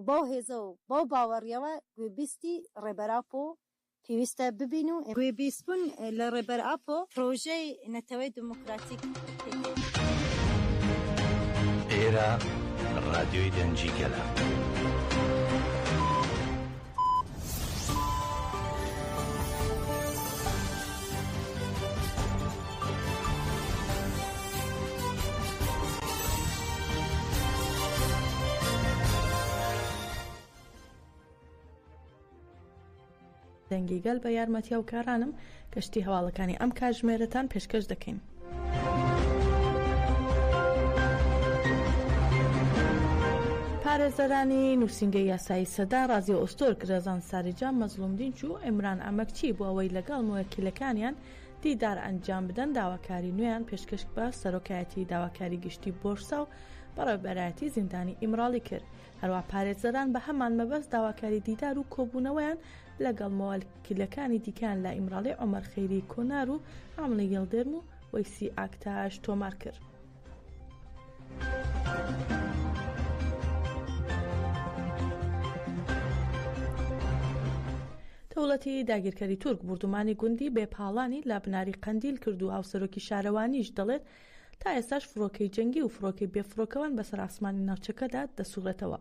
بەو هێزە و بەو باوەڕیەوە گوێبیستی ڕێبەر ئاپۆ پێویستە ببین و گوێبیستبوون لە ڕێبەر ئاپۆ پرۆژەی نەتەوەی دیموکراتیک پێک دێنێت. ئێرە ڕادیۆی دەنگی گەلە. دەنگی گەل بە یارمەتی هاوکارانم گەشتی هەواڵەکانی ئەم کاتژمێرەتان پێشکەش دەکەین. پارێزەرانی نووسینگەی یاسایی سەدا، ڕازیە ئۆزتورک، ڕێزان ساریجا، مەزڵوم دینچ و عیمران ئەمەکچی بۆ ئەوەی لەگەڵ موەکیلەکانیان دیدار ئەنجام بدەن داواکاری نوێیان پێشکەش بە سەرۆکایەتی داواکاری گشتی بۆرسا و بەڕێوەبەرایەتی زیندانی ئیمراڵی کرد. هەروەها پارێزەران بە هەمان مەبەست داواکاری دیدار و کۆبوونەوەیان لەگەڵ موەکیلەکانی دیکەیان لە ئیمراڵی عومەر خەیری کۆنار و ئاملی یڵدرم و وەیسی ئاکتاش تۆمار کرد. دەوڵەتی داگیرکەری تورک بوردومانی گوندی بێپاڵانی لە بناری قەندیل کرد و هاوسەرۆکی شارەوانیش دەڵێت تا ئێستاش فڕۆکەی جەنگی و فڕۆکەی بێفڕۆکەوان بەسەر ئاسمانی ناوچەکەدا دەسوڕێتەوە.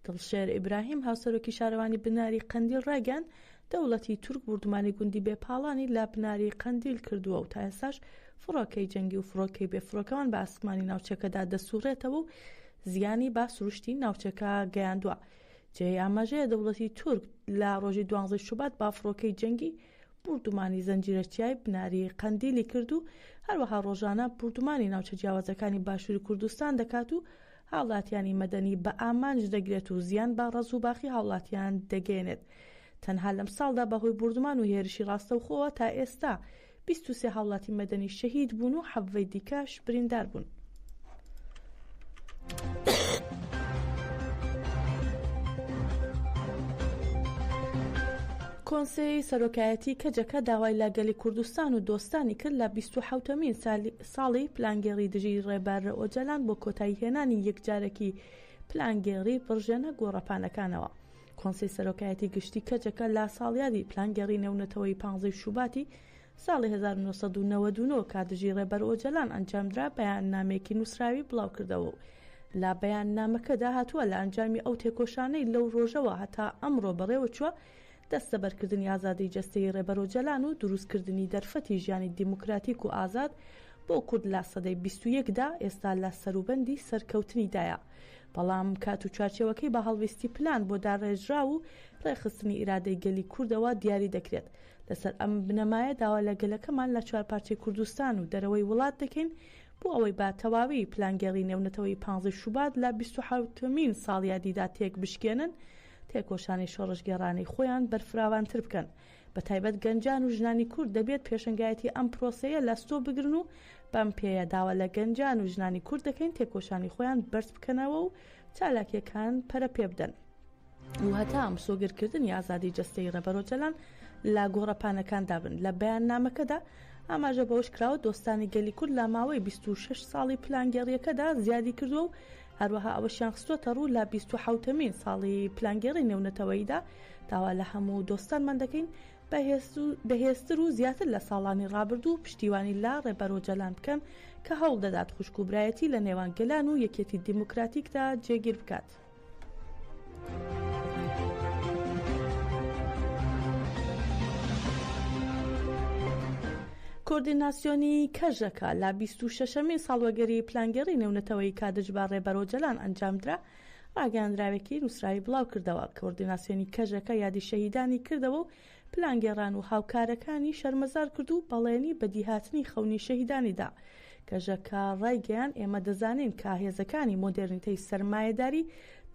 دڵشێر ئیبراهیم، هاوسەرۆکی شارەوانی بناری قەندیل ڕایگەیاند، دەوڵەتی تورک بوردومانی گوندی بێپاڵانی لە بناری قەندیل کردووە و تا ئێستاش فڕۆکەی جەنگی و فڕۆکەی بێفڕۆکەوان بە ئاسمانی ناوچەکەدا دەسوڕێتەوە و زیانی بە سروشتی ناوچەکە گەیاندووە. جێی ئاماژەیە دەوڵەتی تورک لە ڕۆژی دوانزەی شوبات بە فڕۆکەی جەنگی بوردومانی زنجیرە چیای بناری قەندیلی کرد و هەروەها ڕۆژانە بوردومانی ناوچە جیاوازەکانی باشووری کوردستان دەکات و هاوڵاتیانی مەدەنی بە ئامانج دەگرێت و زیان بە ڕەز و باخی هاوڵاتیان دەگەیەنێت. تەنها لەمساڵدا بەهۆی بوردومان و هێرشی ڕاستەوخۆوە تا ئێستا 23 هاوڵاتی مەدەنی شەهید بوون و حەڤدەی دیکەش بریندار بوون. کۆنسەی سەرۆکایەتی کەجەکە داوای لە گەلی کوردستان و دۆستانی کرد لە 27مین ساڵی پلانگێڕی دژی ڕێبەر ئۆجالان بۆ کۆتاییهێنانی یەکجارەکی پلانگێڕی بڕژێنە گۆڕەپانەکانەوە. کۆنسەی سەرۆکایەتی گشتی کەجەکە لە ساڵیادی پلانگێڕی نێونەتەوەیی پانزەی شوباتی ساڵی 1999 کە دژی ڕێبەر ئۆجەلان ئەنجامدرا بەیاننامەیەکی نووسراوی بڵاوکردەوە و لە بەیاننامەکەدا هاتووە لە ئەنجامی ئەو تێکۆشانەی لەو ڕۆژەوە هەتا ئەمڕۆ بەڕێوەچووە دەستەبەرکردنی ئازادیی جەستەیی ڕێبەر ئۆجەلان و دروستکردنی دەرفەتی ژیانی دیموکراتیک و ئازاد بۆ کورد لە سەدەی 21 دا ئێستا لە سەروبەندی سەرکەوتنیدایە بەڵام کات و چوارچێوەکەی بە هەڵویستی پلان بۆ داڕێژراو و ڕێکخستنی ئیرادەی گەلی کوردەوە دیاری دەکرێت. لەسەر ئەم بنەمایە داوا لە گەلەکەمان لە چوارپارچەی کوردستان و دەرەوەی وڵات دەکەین بۆ ئەوەی بە تەواوی پلانگێڕی نێونەتەوەیی پانزەی شوبات لە بیستوحەوتەمین ساڵیادیدا تێکبشکێنن، تێکۆشانی شۆڕشگێڕانەی خۆیان بەرفراوانتر بکەن. بە تایبەت گەنجان و ژنانی کورد دەبێت پێشەنگایەتی ئەم پرۆسەیە لە ئەستۆ بگرن و بەم پێیە داوا لە گەنجان و ژنانی کورد دەکەین تێکۆشانی خۆیان بەرز بکەنەوە و چالاکیەکان پەرە پێبدەن و هەتا مسۆگەرکردنی ئازادی جەستەیی ڕێبەر ئۆجەلان لە گۆڕەپانەکاندا بن. لە بەیاننامەکەدا ئاماژە بەوەش کراوە، دۆستانی گەلی کورد لە ماوەی 26 ساڵی پلانگێڕییەکەدا زیادی کردووە و هەروەها ئەوەشیان خستووەتەڕوو لە 27مین ساڵی پلانگێڕی نێونەتەوەییدا داوا لە هەموو دۆستانمان دەکەین بەهێزتر و زیاتر لە ساڵانی ڕابردوو پشتیوانی لە ڕێبەر ئۆجەلان بکەن کە هەوڵ دەدات خوشک و برایەتی لە نێوان گەلان و یەکێتی دیموکراتیکدا جێگیر بکات. کۆردیناسیۆنی کەژەکە لە 26مین ساڵوەگەری پلانگێڕی نێونەتەوەیی کە دژ بە ڕێبەر ئۆجەلان ئەنجامدرا، ڕاگەیاندراوێکی نووسراوی بڵاوکردەوە. کۆردیناسیۆنی کەژەکە یادی شەهیدانی کردەوە و پلانگێڕان و هاوکارەکانی شەرمەزار کرد و بەڵێنی بەدیهاتنی خەونی شەهیدانی دا. کەژەکە ڕایگەیاند، ئێمە دەزانین کە هێزەکانی مۆدێرنیتەی سەرمایەداری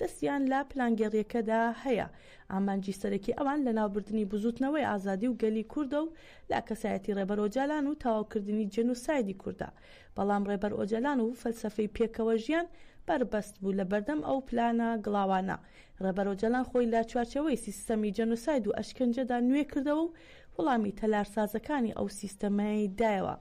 دەستیان لە پلانگێڕییەکەدا هەیە. ئامانجی سەرەکی ئەوان لەناوبردنی بزووتنەوەی ئازادی و گەلی کوردە و لە کەسایەتی ڕێبەر ئۆجالان و تەواوکردنی جێنۆسایدی کوردە. بەڵام ڕێبەر ئۆجالان و فەلسەفەی پێکەوەژیان بەربەست بوو لە بەردەم ئەو پلانە گڵاوانە. ڕێبەر ئۆجالان خۆی لە چوارچێوەی سیستەمی جێنۆساید و ئەشکەنجەدا نوێ کردەوە و وەڵامی تەلارسازەکانی ئەو سیستەمەی دایەوە.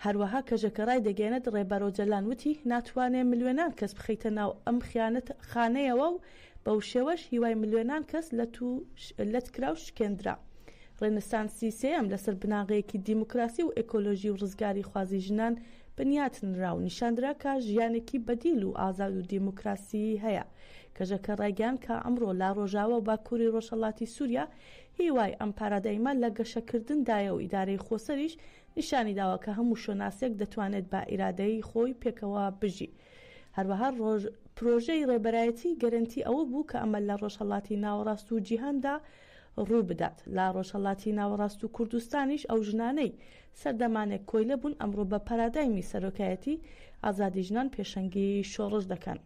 هەروەها کەژەکە ڕایدەگەیەنێت ڕێبەر ئۆجالان وتی، ناتوانێ ملیۆنان کەس بخەیتە ناو ئەم خیانەت خانەیەوە و. بەو شێوەش هیوای ملیۆنان کەس لەت و لەتکرا و شکێندرا. ڕێنسانسی سێیەم لەسەر بناغەیەکی دیموکراسی و ئێکۆلۆژی و ڕزگاریخوازی ژنان بنیات نرا و نیشاندرا کە ژیانێکی بەدیل و ئازاد و دیموکراسی هەیە. کەژەکە ڕایگەیاند کە ئەمڕۆ لە ڕۆژاوا و باکووری ڕۆژهەڵاتی سووریا هیوای ئەم پارادایمە لە گەشەکردندایە و ئیدارەی خۆسەریش نیشانی داوە کە هەموو شۆناسێک دەتوانێت بە ئیرادەی خۆی پێکەوە بژی. هەروەها پرۆژەی ڕێبەرایەتی گەرەنتی ئەوە بوو کە ئەمە لە ڕۆژهەڵاتی ناوەڕاست و جیهاندا ڕوو بدات. لە ڕۆژهەڵاتی ناوەڕاست و کوردستانیش ئەو ژنانەی سەردەمانێک کۆیلە بوون ئەمڕۆ بە پارادایمی سەرۆکایەتی ئازادی ژنان پێشەنگی شۆڕش دەکەن.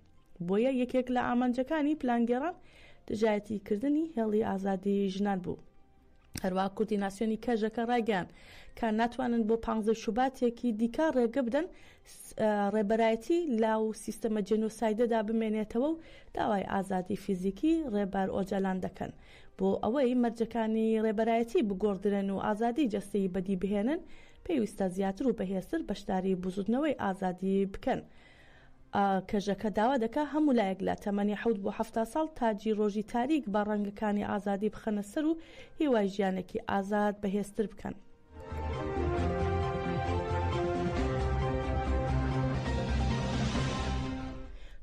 بۆیە یەکێک لە ئامانجەکانی پلانگێڕان دژایەتی کردنی هێڵی ئازادی ژنان بوو. هەروەها کوردیناسیۆنی کەژەکە ڕایگەیاند کە ناتوانن بۆ پانزەی شوباتێکی دیکە ڕێگە بدەن ڕێبەرایەتی لاو سیستەمە جێنۆسایدەدا بمێنێتەوە و داوای ئازادی فیزیکی ڕێبەر ئۆجالان دەکەن بۆ ئەوەی مەرجەکانی ڕێبەرایەتی بگۆڕدرێن و ئازادی جەستەیی بەدی بهێنن پێویستە زیاتر و بەهێزتر بەشداری بزوتنەوەی ئازادی بکەن. کەژەکە داوا دەکا هەموو لایەک لە تەمەنی حەوت بۆ 70 ساڵ تاجی ڕۆژی تاریک بە ڕەنگەکانی ئازادی بخەنە سەر و هیوای ژیانێکی ئازاد بەهێزتر بکەن.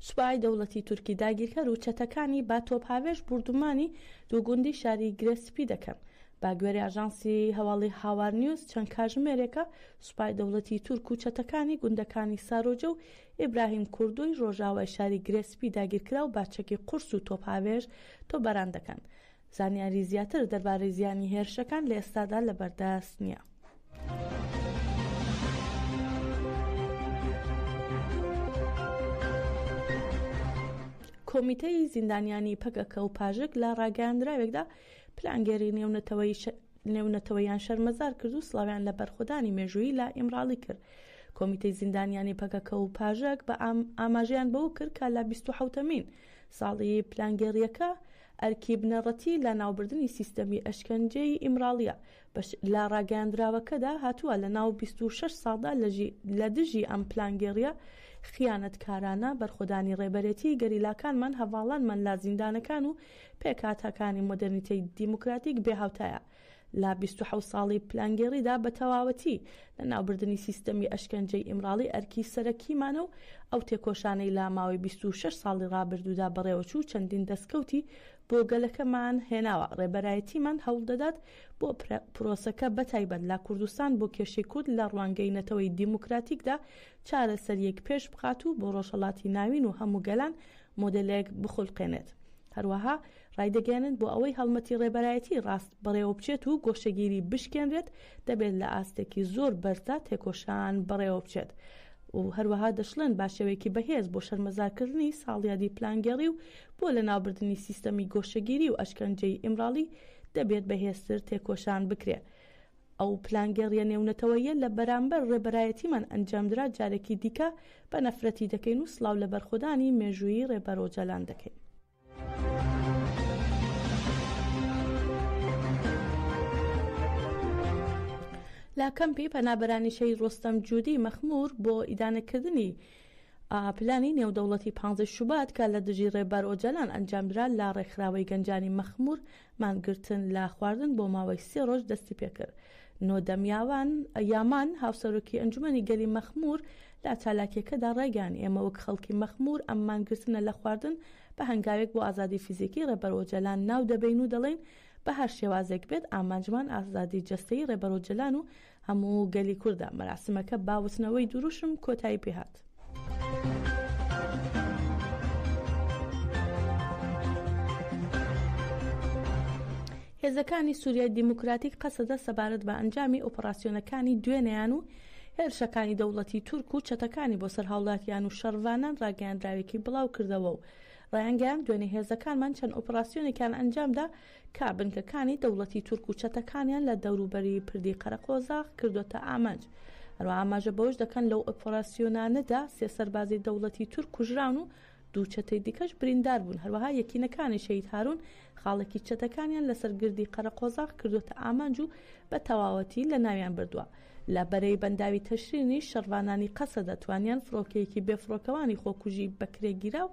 سوپای دەوڵەتی تورکی داگیرکەر و چەتەکانی بە تۆپهاوێژ بوردومانی دوو گوندی شاری گرێ سپی دەکەن. بە گوێرەی ئاژانسی هەواڵی هاوار نیوز چەند کاژمێرێکە سوپای دەوڵەتی تورک و چەتەکانی گوندەکانی سارۆجە و ئیبراهیم کوردۆی ڕۆژاوای شاری گرێ سپی داگیرکراو بە چەکی قورس و تۆپهاوێژ تۆپباران دەکەن. زانیاری زیاتر دەربارەی زیانی هێرشەکان لە ئێستادا لەبەردەست نییە. کۆمیتەی زیندانیانی پەکەکە و پاژک لە ڕاگەیاندراوێکدا پلانگێری نێونەتەوەییان شەرمەزار کرد و سڵاویان لە بەرخۆدانی مێژوویی لە ئیمراڵی کرد. کۆمیتەی زیندانیانی پەکەکە و پاژک بە ئاماژەیان بەوە کرد کە لە 27مین ساڵی پلانگێڕییەکە ئەرکی بنەڕەتی لەناوبردنی سیستەمی ئەشکەنجەی ئیمراڵییە. لە ڕاگەیاندراوەکەدا هاتووە، لە ناو 26 ساڵدا لە دژی ئەم پلانگێڕییە خیانەتکارانە، بەرخۆدانی ڕێبەرێتی گەریلاکانمان، هەڤاڵانمان لە زیندانەکان و پێکهاتەکانی مۆدێرنیتەی دیموکراتیک بێ هاوتایە لە 27 ساڵی پلانگێڕیدا بە تەواوەتی لەناوبردنی سیستەمی ئەشکەنجەی ئیمراڵی ئەرکی سەرەکیمانە و ئەو تێکۆشانەی لە ماوەی 26 ساڵی ڕابردوودا بەڕێوەچوو چەندین دەستکەوتی بۆ گەلەکەمان هێناوە ڕێبەرایەتیمان هەوڵدەدات بۆ پرۆسەکە بەتایبەت لە کوردستان بۆ کێشەی کورد لە ڕوانگەی نەتەوەی دیموکراتیکدا چارەسەریەک پێش بخات و بۆ ڕۆژهەڵاتی ناوین و هەموو گەلان مۆدێلێک بخولقێنێت. هەروەها ڕایدەگەیەنن بۆ ئەوەی هەڵمەتی ڕێبەرایەتی ڕاست بەڕێوەبچێت و گۆشەگیری بشکێنرێت دەبێت لە ئاستێکی زۆر بەرزدا تێکۆشان بەڕێوەبچێت و هەروەها دەشڵێن با شێوەیەکی بەهێز بۆ شەرمەزارکردنی ساڵیادی پلانگێڕی و بۆ لەناوبردنی سیستەمی گۆشەگیری و ئەشکەنجەی ئیمراڵی دەبێت بەهێزتر تێکۆشان بکرێ. ئەو پلانگێڕییە نێونەتەوەییە لە بەرامبەر ڕێبەرایەتیمان ئەنجامدرا جارێکی دیکە بە نەفرەتی دەکەین و سڵاو لە بەرخۆدانی مێژوویی ڕێبەر ئۆجالان دەکەین. لە کەمپی پەنابەرانی شەهید ڕۆستەم جودی مەخمور بۆ ئیدانەکردنی پلانی نێودەوڵەتی پانزەی شوبات کە لە دژی ڕێبەر ئۆجالان ئەنجامدرا لە ڕێکخراوەی گەنجانی مەخمور مانگرتن لە خواردن بۆ ماوەی سێ ڕۆژ دەستی پێکرد. نۆدەم یاوان یامان هاوسەرۆکی ئەنجومەنی گەلی مەخمور لە چالاکیەکەدا ڕایگەیاند ئێمە وەک خەڵکی مەخمور ئەم مانگرتنە لە خواردن بە هەنگاوێک بۆ ئازادی فیزیکی ڕێبەر ئۆجالان ناو دەبەین و دەڵێین بە هەر شێوازێک بێت ئامانجمان ئازادی جەستەیی ڕێبەر ئۆجالان و هەموو گەلی کوردە. مەراسمەکە با وتنەوەی دروشم کۆتایی پێهات. هێزەکانی سوریای دیموکراتیک قەسەدە سەبارەت بە ئەنجامی ئۆپەراسیۆنەکانی دوێنێیان و هێرشەکانی دەوڵەتی تورک و چەتەکانی بۆ سەر هاوڵاتیان و شەڕڤانان ڕاگەیاندراوێکی بڵاوکردەوە و ڕایانگەیاند دوێنێ هێزەکانمان چەند ئۆپەراسیۆنێکیان ئەنجامدا کە بنکەکانی دەوڵەتی تورک و چەتەکانیان لە دەوروبەری پردی قەرەقۆزاغ کردۆتە ئامانج. هەروەها ئاماژە بەوەش دەکەن لەو ئۆپەراسیۆنانەدا سێ سەربازی دەوڵەتی تورک کوژراون و دوو چەتەی دیکەش بریندار بوون، هەروەها یەکینەکانی شەهید هارون خاڵێکی چەتەکانیان لەسەر گردی قەرەقۆزاغ کردۆتە ئامانج و بە تەواوەتی لەناویان بردووە. لە بەرەی بەنداوی تەشرینیش شەڕڤانانی قەسەدە توانیان فڕۆکەیەکی بێفڕۆکەوانی خۆکوژی بەکرێگیراو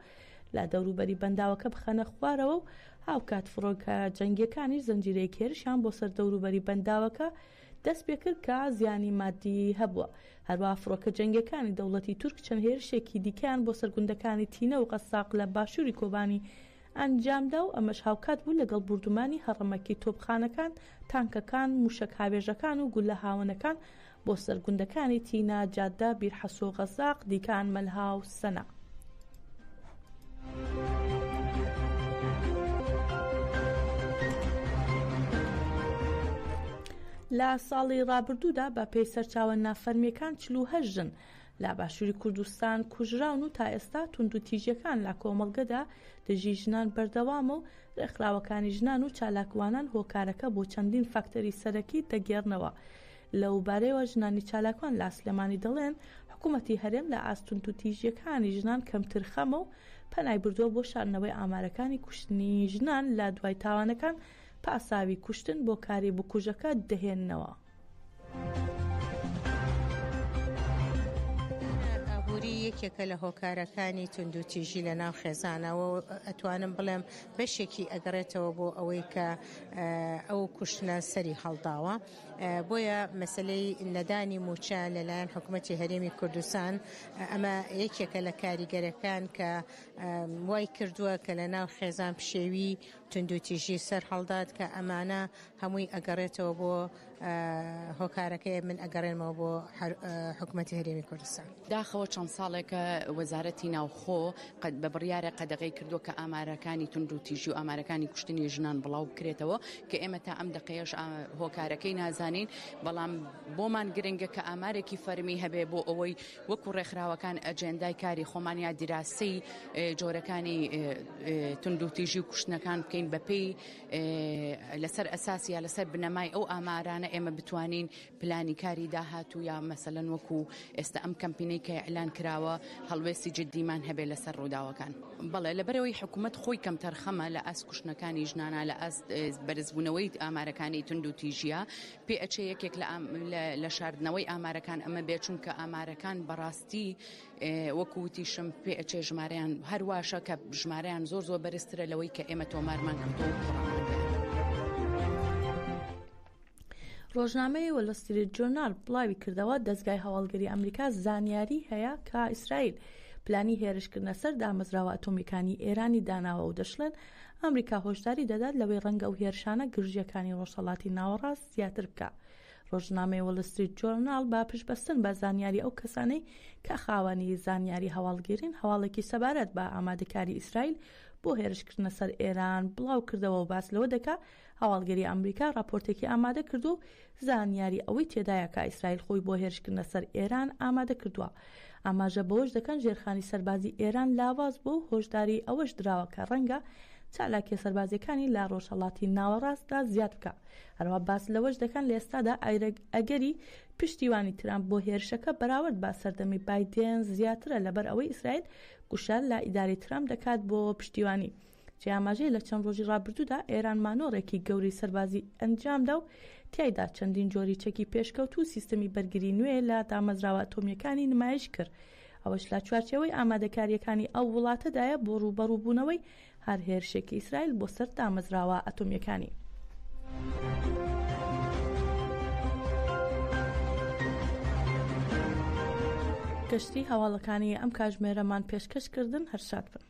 لە دەوروبەری بەنداوەکە بخەنە خوارەوە و هاوکات فڕۆکە جەنگییەکانیش زنجیرەیەک هێرشیان بۆ سەر دەوروبەری بەنداوەکە دەستپێکرد کە زیانی ماددی هەبووە. هەروەها فڕۆکە جەنگییەکانی دەوڵەتی تورک چەند هێرشێکی دیکەیان بۆ سەر گوندەکانی تینە و غەساق لە باشووری کۆبانی ئەنجامدا و ئەمەش هاوکات بوو لەگەڵ بوردومانی هەڕەمەکی تۆپخانەکان، تانکەکان، موشەک هاوێژەکان و گوللە هاوەنەکان بۆ سەر گوندەکانی تینا، جادە، بیرحەسۆ، غەزاق، دیکان، مەلها و سەنا. لە ساڵی ڕابردوودا بە پێی سەرچاوە نافەرمییەکان 48 ژن لە باشووری کوردستان کوژراون و تا ئێستا توندوتیژیەکان لە کۆمەڵگەدا دژی ژنان بەردەوامە و ڕێکخراوەکانی ژنان و چالاکوانان هۆکارەکە بۆ چەندین فاکتەری سەرەکی دەگێڕنەوە. لەو بارەیەوە ژنانی چالاکوان لە سلێمانی دەڵێن، حکومەتی هەرێم لە ئاست توندوتیژیەکانی ژنان کەمترخەمە و پەنای بردووە بۆ شاردنەوەی ئامارەکانی کوشتنی ژنان لە دوای تاوانەکان پاساوی کوشتن بۆ کاری بکوژەکە دەهێننەوە. ئابووری یەکێکە لە هۆکارەکانی توندوتیژی لە ناو خێزانەوە ئەتوانم بڵێم بەشێکی ئەگەڕێتەوە بۆ ئەوەی کە ئەو کوشتنە سەری هەڵداوە بۆیە مەسلەی نەدانی موچە لەلایەن حکوومەتتی هەرێمی کوردستان ئەمە یەکێکە لە کاریگەرەکان کە وای کردووە کە لە ناو خێزان پشێوی توندوتیژی سەر هەڵدات کە ئەمانە هەمووی ئەگەڕێتەوە بۆ هۆکارەکەی من ئەگەڕێنمەوە بۆ حکومەتی هەرێمی کوردستان. داخەوە چەند ساڵێکە وەزارەتی ناوخۆ بە بڕیارێک قەدەغەی کردووە کە ئامارەکانی توندوتیژی و ئامارەکانی کوشتنی ژنان بڵاو بکرێتەوە کە ئێمە تا ئەم دەقەیەش هۆکارەکەی نازانین بەڵام بۆمان گرنگە کە ئامارێکی فەرمی هەبێ بۆ ئەوەی وەکو ڕێکخراوەکان ئەجێندای کاری خۆمان یا دیراسەی جۆرەکانی توندوتیژی و کوشتنەکان بکەین بەپێی لەسەر ئەساس یا لەسەر بنەمای ئەو ئامارانە ئێمە بتوانین پلانی کاری داهاتوو یا مەسەلەن وەکو ئێستا ئەم کەمپینەی کە ئیعلان کراوە هەڵوێستی جدیمان هەبێت لەسەر ڕووداوەکان. بەڵێ لەبەرئەوەی حکومەت خۆی کەمتەرخەمە لە ئاست کوشتنەکانی ژنانا لە ئاست بەرزبوونەوەی ئامارەکانی توندوتیژیە پێ ئەچێ یەکێک لە شاردنەوەی ئامارەکان ئەمە بێت چونکە ئامارەکان بەڕاستی وەکو وتیشم پێ ئەچێ ژمارەیان هەر واشە کە ژمارەیان زۆر زۆر بەرزترە لەوەی کە ئێمە تۆمارمان کردو ڕۆژنامەی وۆل ستریت جۆرناڵ بڵاوی کردەوە، دەزگای هەواڵگری ئەمریکا زانیاری هەیە کە ئیسرائیل پلانی هێرشکردنە سەر دامەزراوە ئەتۆمیەکانی ئێرانی داناوە و دەشڵێن ئەمریکا هۆشداری دەدات لەوەی ڕەنگە ئەو هێرشانە گرژییەکانی ڕۆژهەڵاتی ناوەڕاست زیاتر بکا. ڕۆژنامەی وۆل ستریت جۆرناڵ بە پشتبەستن بە زانیاری ئەو کەسانەی کە خاوەنی زانیاری هەواڵگرین هەواڵێکی سەبارەت بە ئامادەکاری ئیسرائیل بۆ هێرشکردنە سەر ئێران بڵاو کردەوە و باس لەوە دەکا هەواڵگری ئەمریکا ڕاپۆرتێکی ئامادە کردووە و زانیاری ئەوەی تێدایە کە ئیسرائیل خۆی بۆ هێرشکردنە سەر ئێران ئامادە کردووە. ئاماژە بەوەش دەکەن ژێرخانی سەربازی ئێران لاواز بووە و هۆشداری ئەوەش دراوە کە ڕەنگە چالاکیە سەربازیەکانی لە ڕۆژهەڵاتی ناوەڕاستدا زیاد بکا. هەروەها باس لەوەش دەکەن لە ئێستادا ئەگەری پشتیوانی ترامپ بۆ هێرشەکە بەراورد بە سەردەمی بایدێن زیاترە لەبەر ئەوەی ئیسرائیل گوشار لە ئیدارەی ترامپ دەکات بۆ پشتیوانی. جێی ئاماژەیە لە چەند ڕۆژی ڕابردوودا ئێران مانۆڕێکی گەورەی سەربازی ئەنجامدا و تیایدا چەندین جۆری چەکی پێشکەوتوو و سیستەمی بەرگری نوێ لە دامەزراوە ئەتۆمییەکانی نمایش کرد، ئەوەش لە چوارچێوەی ئامادەکارییەکانی ئەو وڵاتەدایە بۆ ڕووبەڕووبوونەوەی هەر هێرشێکی ئیسرائیل بۆ سەر دامەزراوە ئەتۆمییەکانی. گەشتی هەواڵەکانی ئەم کاژمێرەمان پێشکەش کردن هەر شاد بن.